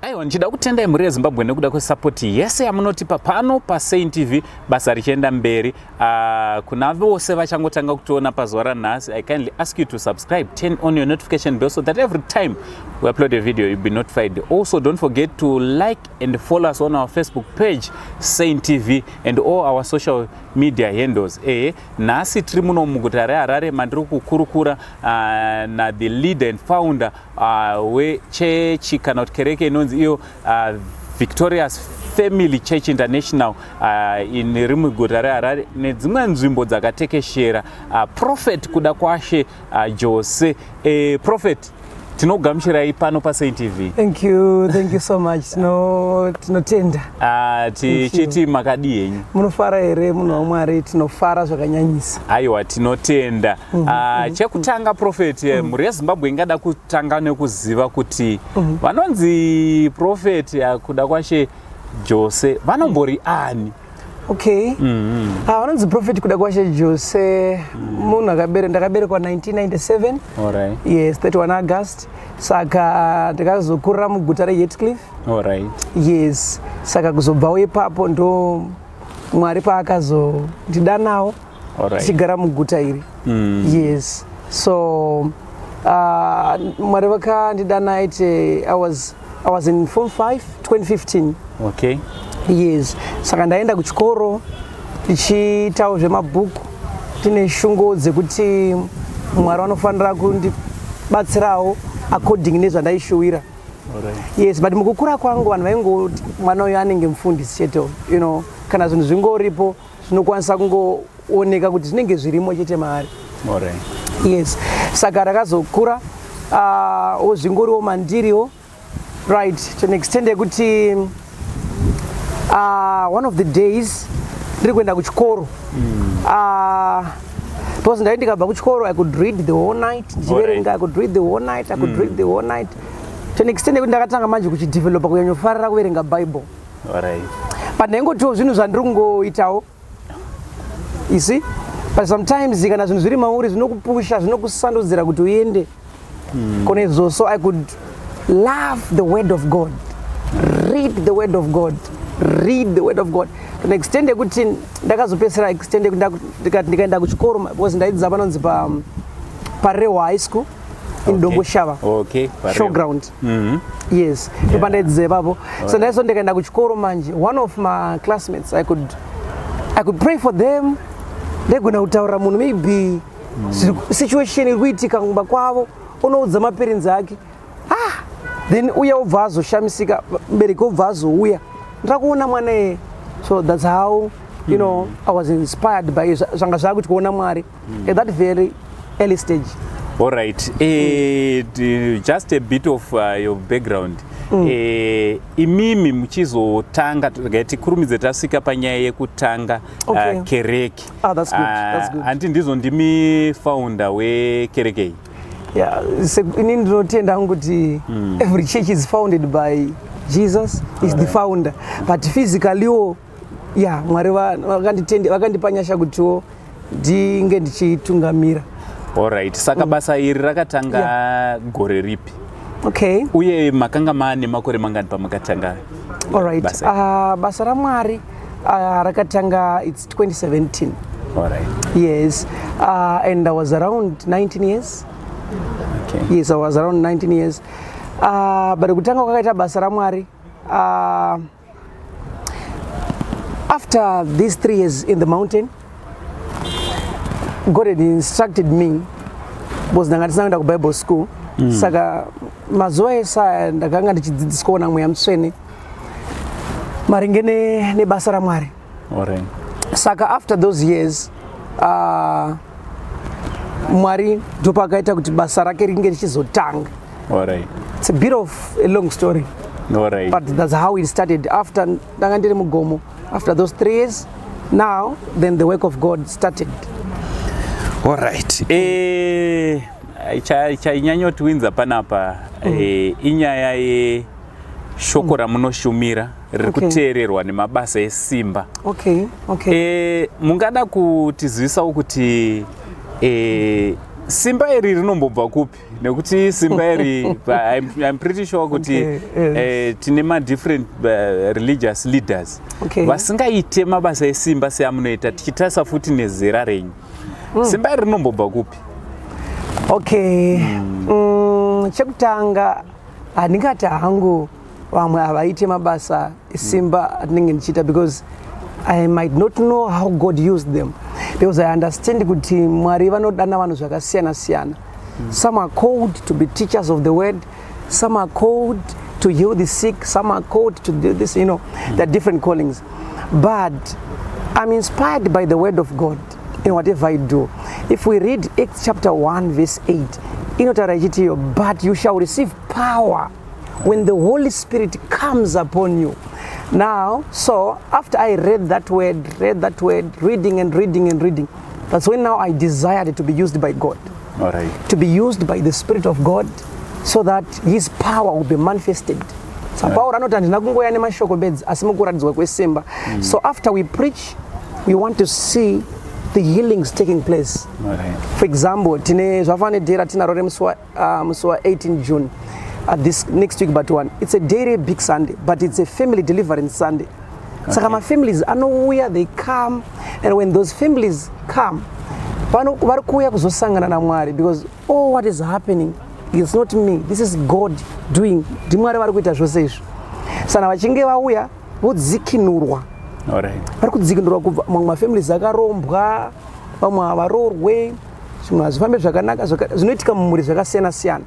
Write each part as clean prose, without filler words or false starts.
Aiwa, ndichida kutendai mhuri yeZimbabwe nekuda kwesapoti yese yamunotipa pano paSaint TV, basa richienda mberi. Kuna vose vachangotanga kutiona pazuva ranhasi, I kindly ask you to subscribe, turn on your notification bell so that every time we upload a video you'll be notified. Also, don't forget to like and follow us on our Facebook page, Saint TV, and all our social media handles. Ehe, nhasi tiri muno muguta reHarare mandiri kukurukura na the leader and founder wechechi kana kuti kereke inonzi iyo Victorious Family Church International iri muguta reHarare nedzimwe nzvimbo dzakatekeshera, Prophet Kudakwashe Jose. Prophet, tinogamuchirai pano paSaint TV. Thank you, thank you so much. Tinotenda. Tichiti makadii henyu? Munofara here, munhu waMwari? Tinofara zvakanyanyisa. Aiwa, tinotenda. Chekutanga, Prophet, mhuri yeZimbabwe ingada kutanga nekuziva kuti vanonzi Prophet Kudakwashe Jose vanombori ani? Okay. Ah, vanonzi Prophet Kudakwashe Jose munhu ndakaberekwa 1997. Yes, 31 August. Saka ndakazokurira muguta reHatcliffe. Yes, saka kuzobvawo ipapo ndo Mwari paakazondidanawo tichigara muguta iri. Yes, so Mwari vakandidana aiti I was in form 5 2015. Yes, saka ndaenda kuchikoro ndichiitawo zvemabhuku, tine shungu dzekuti Mwari vanofanira kundibatsirawo according nezvandaishuwira. Yes, but mukukura kwangu vanhu vaingoti mwana uyu anenge mufundisi chete. Kana zvinhu zvingoripo zvinokwanisa kungooneka kuti zvinenge zvirimo chete maari. Yes, saka rakazokura zvingoriwo mandiriwo, right, to an extent yekuti one of the days ndiri kuenda kuchikoro, because ndai ndikabva kuchikoro I could read the whole night ndichiverenga. I could read the whole night, I could read the whole night to an extent yekuti ndakatanga manje kuchidevelopa kunyanyofarira kuverenga Bible. But ndaingotiwo zvinhu zvandiri kungoitawo, you see. But sometimes kana zvinhu zviri mauri zvinokupusha, zvinokusandudzira kuti uende kune izvo. So I could love the word of God, read the word of God, read the word of God to an extent yekuti ndakazopedzisira extent yekuti ndikati ndikaenda kuchikoro, because ndaidzidza panonzi pa paRehwa High School in Domboshava. Showground. Yes, ndopandaidzidza ipapo. So ndaizo ndikaenda kuchikoro manje, one of my classmates, I could pray for them. Ndaigona kutaurira munhu maybe situation iri kuitika kumba kwavo, unoudza maparents ake. Ah, then uya obva azoshamisika, mubereki obva azouya, ndira kuona mwana iyeye. So that's how I was inspired by zvanga zvakuti kuona Mwari at that very early stage. All right. Just a bit of your background. Imimi muchizotanga, regai tikurumidze tasvika panyaya yekutanga kereke. Ah, that's good, that's good. Hanti ndizvo, ndimi founder wekereke iyi? Yeah, inini ndinotenda hangu kuti every church is founded by Jesus, is the founder, but physicallywo, yeah, Mwari vakandipa nyasha kutiwo ndinge ndichitungamira. Alright. Saka basa iri rakatanga gore ripi? Okay. Uye makanga maane makore mangani pamakatanga Alright. basa? Basa raMwari rakatanga, it's 2017. Yes, and I was around 19 years. Yes, I was around 19 years. But kutanga kwakaita basa raMwari, after these 3 years in the mountain, God had instructed me, because ndanga ndisina kuenda kuBible school. Saka mazuva ese aya ndakanga ndichidzidziswawo naMweya Mutsvene maringe nebasa raMwari. Saka after those years, Mwari ndopakaita kuti basa rake ringe richizotanga. It's a bit of a long story, but that's how it started. After ndanga ndiri mugomo, after those 3 years, now then the work of God started. Alright. Chainyanyotiwinza panapa inyaya yeshoko ramunoshumira riri kuteererwa nemabasa esimba. Mungada kutizivisawo kuti simba iri rinombobva kupi? Nekuti simba iri, I'm pretty sure kuti tine madifferent religious leaders vasingaite mabasa esimba seamunoita, tichitarisa futi nezera renyu. Simba iri rinombobva kupi? Okay, chekutanga, handingati hangu vamwe havaite mabasa esimba atinenge ndichiita, because I might not know how God used them, because I understand kuti Mwari vanodana vanhu zvakasiyana siyana. Some are called to be teachers of the word, some are called to heal the sick, some are called to do this. There are different callings, but I'm inspired by the word of God in whatever I do. If we read Acts chapter 1 verse 8, inotaura ichitiyo, "But you shall receive power when the Holy Spirit comes upon you." Now, so after I read that word, read that word, reading and reading and reading, that's when now I desired to be used by God, to be used by the Spirit of God, so that his power will be manifested. So Pauro anoti, "Handina kungoya nemashoko bedzi, asi mukuratidzwa kwesimba." So after we preach, we want to see the healings taking place. For example, tine zvafana nedhera tinaro remusi wa18 June, this next week but one. It's a day, big Sunday, but it's a family deliverance Sunday. Saka mafamilies anouya, they come, and when those families come, vari kuuya kuzosangana naMwari, because all what is happening is not me, this is God doing. NdiMwari vari kuita zvose izvo. Saka vachinge vauya, vodzikinurwa. Vari kudzikinurwa kubva mamwe mafamilies akarombwa, vamwe havaroorwe, zvimwe hazvifambi zvakanaka, zvinoitika mumhuri zvakasiyana siyana,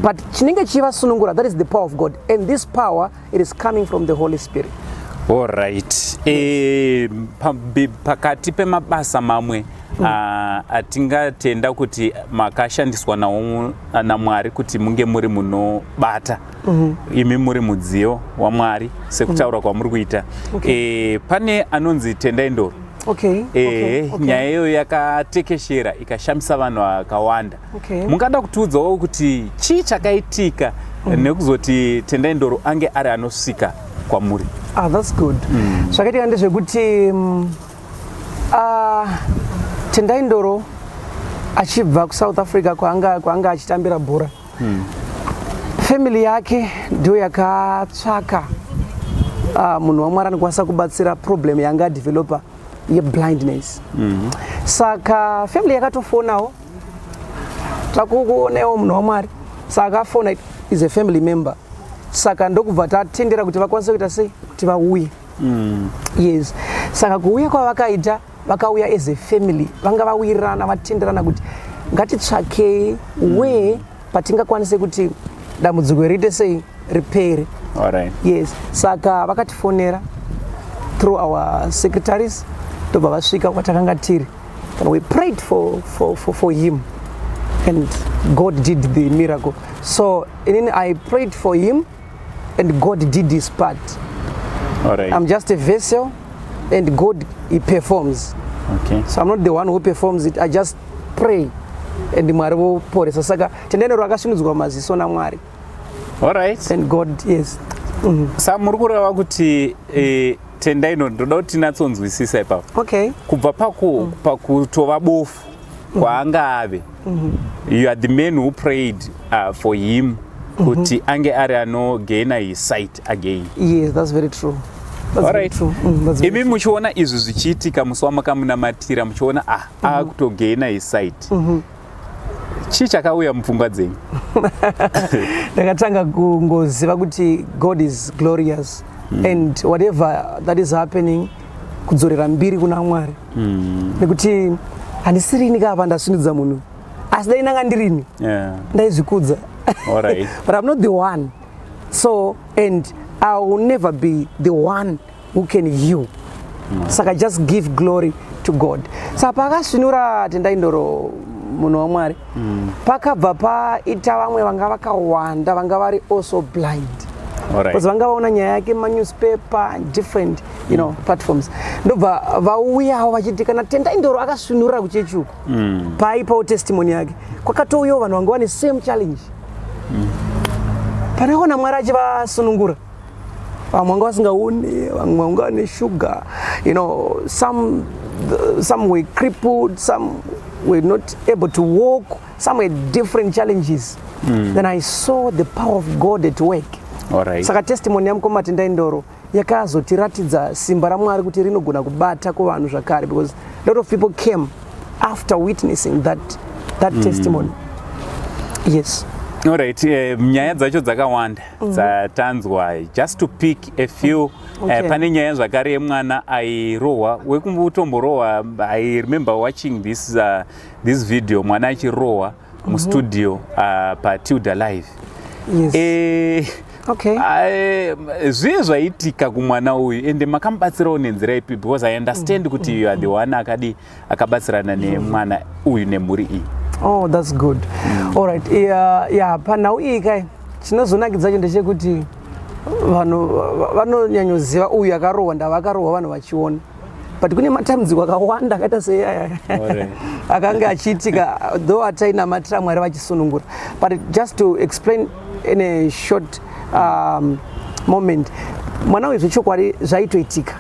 but chinenge chichivasunungura, that is the power of God, and this power, it is coming from the Holy Spirit. Alright. Pakati pemabasa mamwe atingatenda kuti makashandiswa nawo naMwari kuti munge muri munobata, imi muri mudziyo waMwari sekutaura kwamuri kuita, pane anonzi Tendai Ndoro. Nyaya iyoyo yakatekeshera, ikashamisa vanhu vakawanda. Mungada kutiudzawo kuti chii chakaitika nekuzoti Tendai Ndoro ange ari anosvika kwamuri? Ah, that's good. Zvakaitika ndezvekuti Tendai Ndoro achibva kuSouth Africa kwaanga achitambira bhora, family yake ndiyo yakatsvaka munhu waMwari anokwanisa kubatsira problem yanga adevelopa yeblindness. Saka family yakatofonawo, "Takukuonewo munhu waMwari." Saka akafona, is a family member, saka ndokubva tatendera kuti vakwanise kuita sei, kuti vauye. Yes, saka kuuya kwavakaita, vakauya as a family, vanga vawirirana, vatenderana kuti ngatitsvakei way patingakwanise kuti dambudziko riite sei, ripere. Yes, saka vakatifonera through our secretaries, ndobva vasvika kwatakanga tiri, and we prayed for him and God did the miracle. So inini, I prayed for him and God did his part. I'm just a vessel and God, he performs. So I'm not the one who performs it, I just pray and Mwari voporesa. Saka Tendai Ndoro akasvinudzwa maziso naMwari. And God, yes. Sa muri kureva kuti Tendai, no, ndoda kuti tinatsonzwisisa ipapo. Kubva pakutova bofu kwaanga ave, you are the man who prayed for him kuti ange ari anogaina his sight again? Yes, that's very true. That's very true. That's very Imi muchiona izvi zvichiitika, musi wamakamunamatira, muchiona akutogaina his sight, chii chakauya mupfungwa dzenyu? Ndakatanga kungoziva kuti God is glorious and whatever that is happening, kudzorera mbiri kuna Mwari, nekuti handisirini kapa ndasvinudza munhu, asi dai nanga ndirini, ndaizvikudza. But I'm not the one, so and I will never be the one who can heal. Saka just give glory to God. Saka pakasvinura Tendai Ndoro, munhu waMwari, pakabva paita vamwe vanga vakawanda vanga vari also blind, because vanga vaona nyaya yake manewspaper, different platforms, ndobva vauyawo vachiti kana Tendai Ndoro akasvinurira kuchechi uku, paaipawo testimony yake, kwakatouyawo vanhu vanga vane same challenge. Panaona Mwari achivasunungura, vamwe vanga vasingaoni, vamwe vanga vane shuga, some were crippled, some were not able to walk, some had different challenges. Then I saw the power of God at work. Saka testimony yamukoma Tendai Ndoro yakazotiratidza simba raMwari kuti rinogona kubata kuvanhu zvakare, because a lot of people came after witnessing that testimony, yes. Alright, nyaya dzacho dzakawanda dzatanzwa. Just to pick a few, pane nyaya zvakare yemwana airohwa, wekutomborohwa. I remember watching this video, mwana achirohwa mustudio paTilda Live. Zviye zvaitika kumwana uyu, ende makamubatsirawo nenzira ipi? Because I understand kuti you are the one akadi akabatsirana nemwana uyu nemhuri iyi. Oh, that's good. All right. Yeah, panhau iyi kai, chinozonakidza chacho ndechekuti vanhu vanonyanyoziva uyu akarohwa, ndava akarohwa vanhu vachiona, but kune matambudziko akawanda akaita seiyaya akanga achiitika, though atainamatira Mwari vachisunungura. But just to explain in a short moment, mwana uyu zvechokwadi zvaitoitika.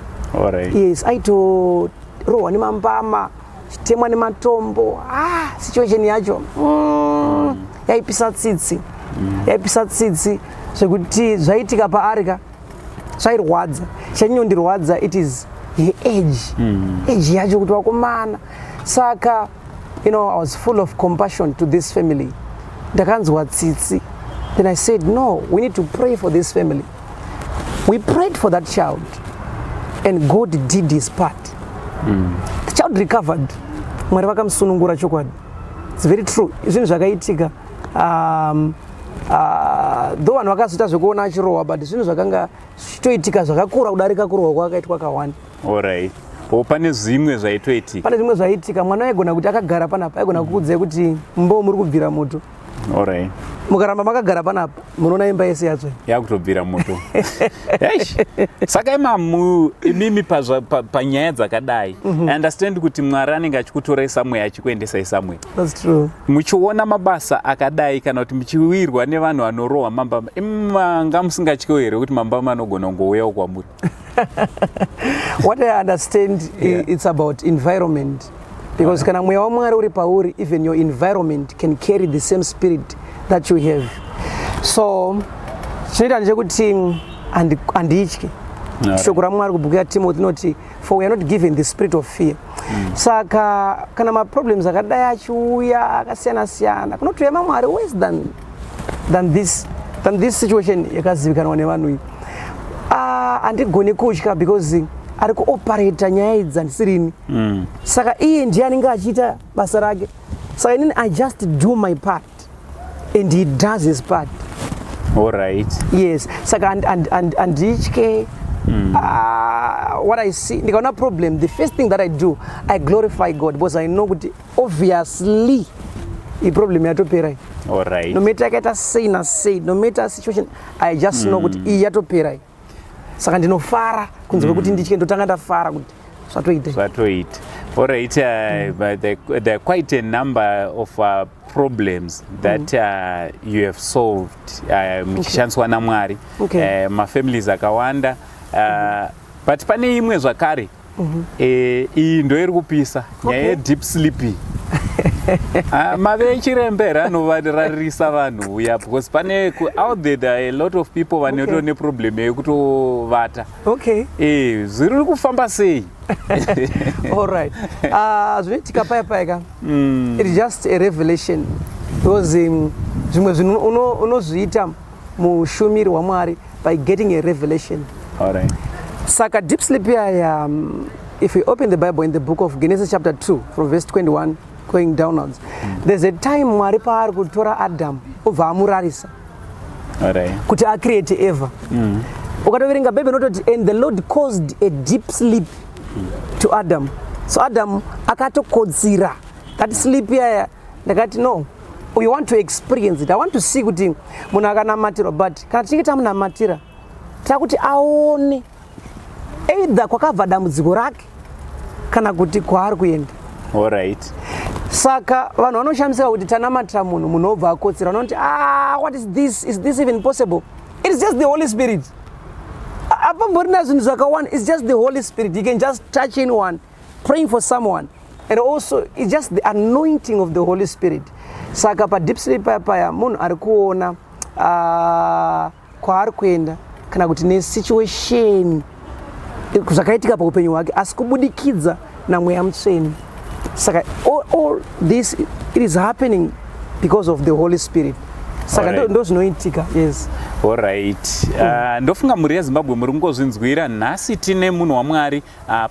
Yes, aitorohwa nemambama, chitemwa nematombo. Ah, situation yacho yaipisa tsitsi, yaipisa tsitsi zvekuti zvaitika paari ka zvairwadza. Chanyanyondirwadza, it is her age, age yacho kuti vakomana. Saka I was full of compassion to this family. Ndakanzwa tsitsi. Then I said, "No, we need to pray for this family." We prayed for that child and God did his part. The child recovered. Mwari vakamusunungura chokwadi. It's very true, zvinhu zvakaitika. Though vanhu vakazoita zvekuona achirohwa, but zvinhu zvakanga zvichitoitika zvakakura kudarika kurohwa kwakaitwa kawanda. Alright, o pane zvimwe zvaitoitika. Pane zvimwe zvaitika. Mwana aigona kuti akagara panapa, aigona kukuudzai kuti mbo muri kubvira moto. Mukaramba makagara panapa, munoona imba yese yatsva. Yakutobvira moto. Eish. Saka imamu imimi panyaya dzakadai, I understand kuti Mwari anenge achikutorai somewhere achikuendesai somewhere. That's true. Muchiona mabasa akadai kana kuti muchiwirwa nevanhu vanorohwa mambama, imanga musingatyiwo here kuti mambama anogona kungouyawo kwamuri? What I understand, it's about environment, because kana mweya waMwari uri pauri, even your environment can carry the same spirit that you have. So chinoita ndechekuti handityi. Shoko raMwari kubhuku yaTimothy inoti, "For we are not given the spirit of fear." Saka kana maproblems akadai achiuya akasiyana siyana, kunotouya mamwe ari worse than this situation yakazivikanwa nevanhu iyi. Ah, handigoni kutya because ari kuoperata nyaya idzi handisirini. Saka iye ndiye anenge achiita basa rake. Saka inini I just do my part and he does his part. Yes, saka handitye. What I see, ndikaona problem, the first thing that I do, I glorify God, because I know kuti obviously iproblem yatopera iyi. No matter yakaita sei nasei, no matter situation, I just know kuti iyi yatopera iyi. Saka ndinofara kunze kwekuti nditye, ndotanga ndafara kuti zvatoita. Zvatoita. Alright, but there are quite a number of problems that you have solved muchishandiswa naMwari. Mafamilies akawanda, but pane imwe zvakare. Iyi ndo iri kupisa nyaya yedeep sleeping. Ah, mave chiremba anovararisa vanhu uya, because pane out there, there are a lot of people vaneto neproblem yekutovata. Zviri kufamba sei? Alright, zvinoitika paya paya ka, it is just a revelation, because zvimwe zvinhu unozviita mushumiri waMwari by getting a revelation. Saka deep sleep yaya, if we open the Bible in the book of Genesis chapter 2 from verse 21 going downwards, there's a time Mwari paari kutora Adam obva amurarisa kuti acreate Eva. Ukatoverenga Bhaibheri inototi, "And the Lord caused a deep sleep to Adam." So Adam akatokotsira. That sleep yaya, ndakati, "No, we want to experience it. I want to see kuti munhu akanamatirwa." But kana tichinge tamunamatira, takuti aone either kwakabva dambudziko rake kana kuti kwaari kuenda. Saka vanhu vanoshamisika kuti tanamatira munhu, munhu obva akotsira. Vanoti, "Ah, what is this? Is this even possible?" It is just the Holy Spirit. Hapamborina zvinhu zvakawanda. It's just the Holy Spirit. You can just touch anyone, praying for someone. And also it's just the anointing of the Holy Spirit. Saka padeep sleep paya paya, munhu ari kuona kwaari kuenda kana kuti nesituation zvakaitika paupenyu hwake, asi kubudikidza naMweya Mutsvene. Saka all this, it is happening because of the Holy Spirit. Saka ndo zvinoitika, yes. Alright, ndofunga mhuri yeZimbabwe muri kungozvinzwira. Nhasi tine munhu waMwari,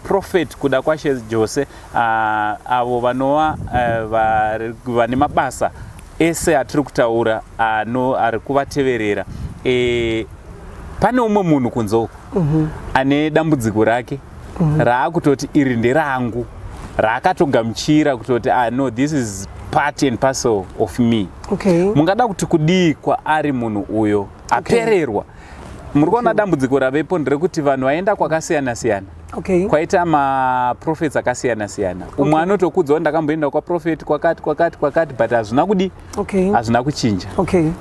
Prophet Kudakwashe Jose, avo vanova vane mabasa ese atiri kutaura ano ari kuvateverera. Pane umwe munhu kunze uku ane dambudziko rake raakutoti iri nderangu, raakatogamuchira kutoti, "Ah, no, this is part and parcel of me." Mungada kuti kudii kwaari munhu uyo apererwa? Muri kuona dambudziko ravepo nderekuti vanhu vaenda kwakasiyana siyana, kwaita maprophets akasiyana siyana. Umwe anotokudzawo, "Ndakamboenda kwaprophet kwakati kwakati kwakati, but hazvina kudi, hazvina kuchinja."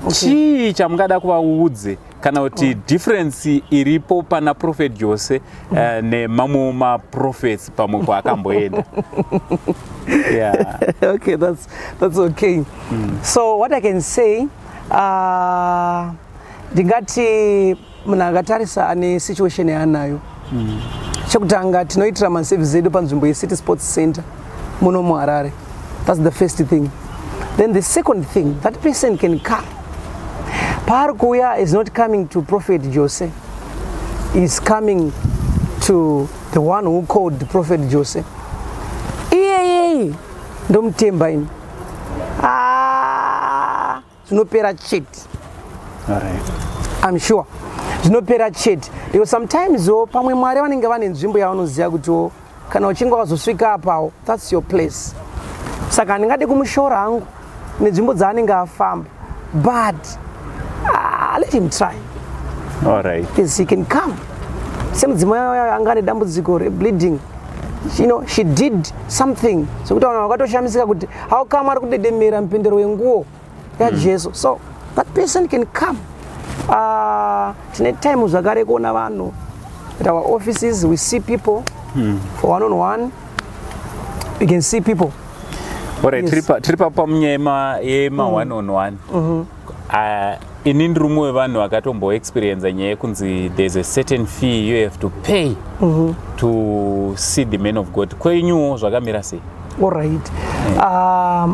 Chii chamungada kuvaudze kana kuti difference iripo pana Prophet Jose nemamwe maprophets pamwe kwaakamboenda? Yeah. Okay, that's okay. So what I can say, ndingati munhu akatarisa ane situation yaanayo, chekutanga, tinoitira maservice edu panzvimbo yeCity Sports Center muno muHarare. That's the first thing. Then the second thing, that person can come. Paari kuuya is not coming to Prophet Jose, is coming to the one who called Prophet Jose. Iyeyeye ndomutemba ini. Ah, zvinopera chete. I'm sure zvinopera chete, because sometimes wo pamwe Mwari vanenge vane nzvimbo yavanoziva kutiwo kana uchinge wazosvika apawo, that's your place. Saka handingadi kumushora hangu nenzvimbo dzaanenge afamba, but let him try. Yes, he can come. Semudzimai wayo anga ane dambudziko rebleeding, she did something sokuti vanhu vakatoshamisika kuti how come ari kudedemera mupendero wenguo yaJesu. So that person can come. Tine time zvakare kuona vanhu at our offices. We see people for one on one. We can see people. Alright. Yes. Tiri pamunyaya yema one on one. Ini ndiri umwe wevanhu vakatomboexperienza nyaya yekunzi there's a certain fee you have to pay to see the man of God. Kwenyuwo zvakamira sei? Alright,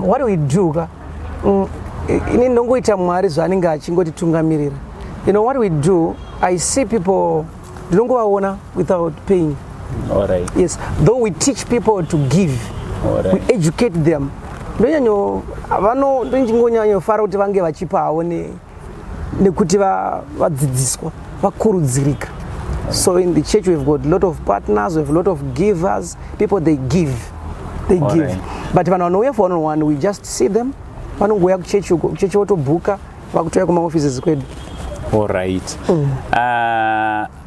what do we do ka? Ini ndongoita Mwari zvaanenge achingotitungamirira. You know what we do, I see people, ndinongovaona without paying. Yes, though we teach people to give. We educate them. Ndonyanyo vano ndoningonyanyofara kuti vange vachipa havo nekuti vadzidziswa, vakurudzirika. So in the church we've got a lot of partners, we have a lot of givers. People, they give, they give. But vanhu vanouya for one on one, we just see them. Vanongouya kuchechi uko, kuchechi votobhuka, vakutouya kumaoffices kwedu. Alright.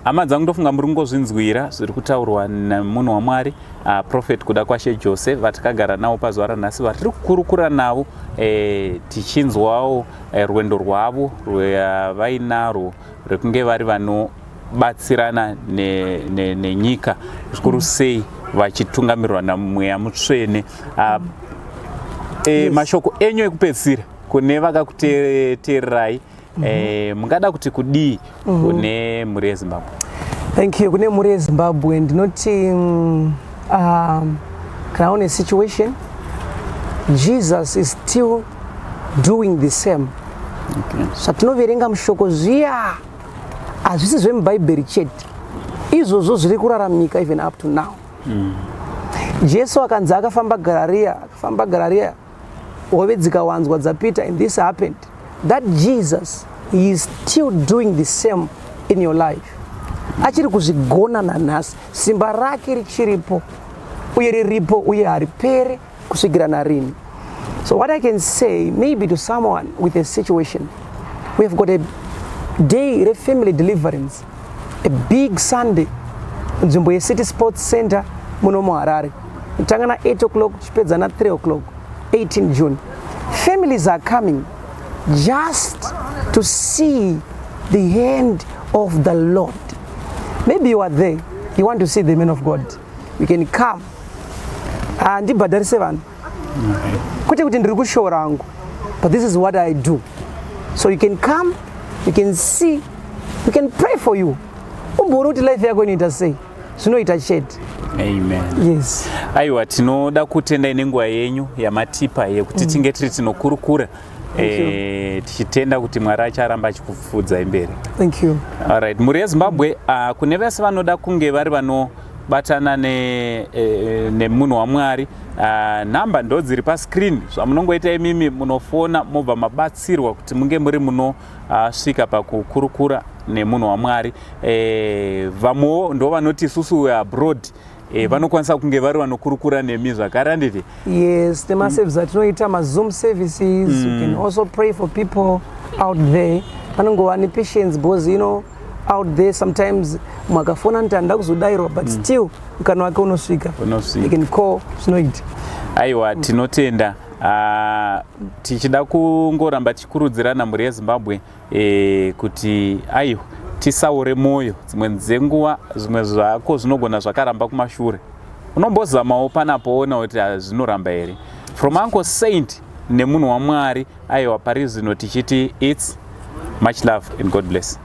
Hama dzangu, ndofunga muri kungozvinzwira zviri kutaurwa nemunhu waMwari, Prophet Kudakwashe Jose, vatakagara navo pazuva ranhasi, vatiri kukurukura navo, tichinzwawo rwendo rwavo rwavainarwo rwekunge vari vanobatsirana nenyika, zvikuru sei vachitungamirirwa naMweya Mutsvene. Mashoko enyu ekupedzisira kune vakakuteererai, mungada kuti kudii kune mhuri yeZimbabwe? Thank you. Kune mhuri yeZimbabwe ndinoti kana une situation, Jesus is still doing the same. Zvatinoverenga mushoko zviya hazvisi zvemubhaibheri chete, izvozvo zviri kuraramika even up to now. Jesu akanzi akafamba Garirea, akafamba Garirea, hove dzikawanzwa dzaPeter, and this happened. That Jesus, he is still doing the same in your life. Achiri kuzvigona nanhasi. Simba rake richiripo uye riripo uye hariperi kusvikira narini. So what I can say maybe to someone with a situation, we have got a day refamily deliverance, a big Sunday, nzvimbo yeCity Sports Center muno muHarare, kutanga na8 o'clock tichipedza na3 o'clock, 18 June. Families are coming just to see the hand of the Lord. Maybe you are there, you want to see the man of God, you can come. Handibhadharise vanhu, kwete kuti ndiri kushora hangu, but this is what I do. So you can come, you can see, we can pray for you, umboona kuti life yako inoita sei. Zvinoita chete. Amen. Yes. Aiwa, tinoda kutendai nenguva yenyu yamatipa yekuti tinge tiri tinokurukura. Thank you. Tichitenda kuti Mwari acharamba achikupfuudzai mberi. Thank you. Alright, mhuri yeZimbabwe, kune vese vanoda kunge vari vanobatana nemunhu waMwari, nhamba ndo dziri pascreen. Zvamunongoita imimi, munofona, mobva mabatsirwa kuti munge muri munosvika pakukurukura nemunhu waMwari. Vamwewo ndo vanoti isusu we abroad, vanokwanisa kunge vari vanokurukura nemi zvakare, handiti? Yes, nemaservice atinoita, maZoom services. You can also pray for people out there vanongova nepatience, because out there sometimes mwakafona nti handida kuzodayirwa, but still mukana wake unosvika. Unosvika. You can call, zvinoita. Aiwa, tinotenda. Tichida kungoramba tichikurudzirana, mhuri yeZimbabwe, kuti aiwa, tisaure mwoyo. Dzimwe dzenguva zvimwe zvako zvinogona zvakaramba kumashure, unombozamawo panapo, ona kuti zvinoramba here. From Uncle Saint nemunhu waMwari, aiwa, pari zvino tichiti it's much love and God bless.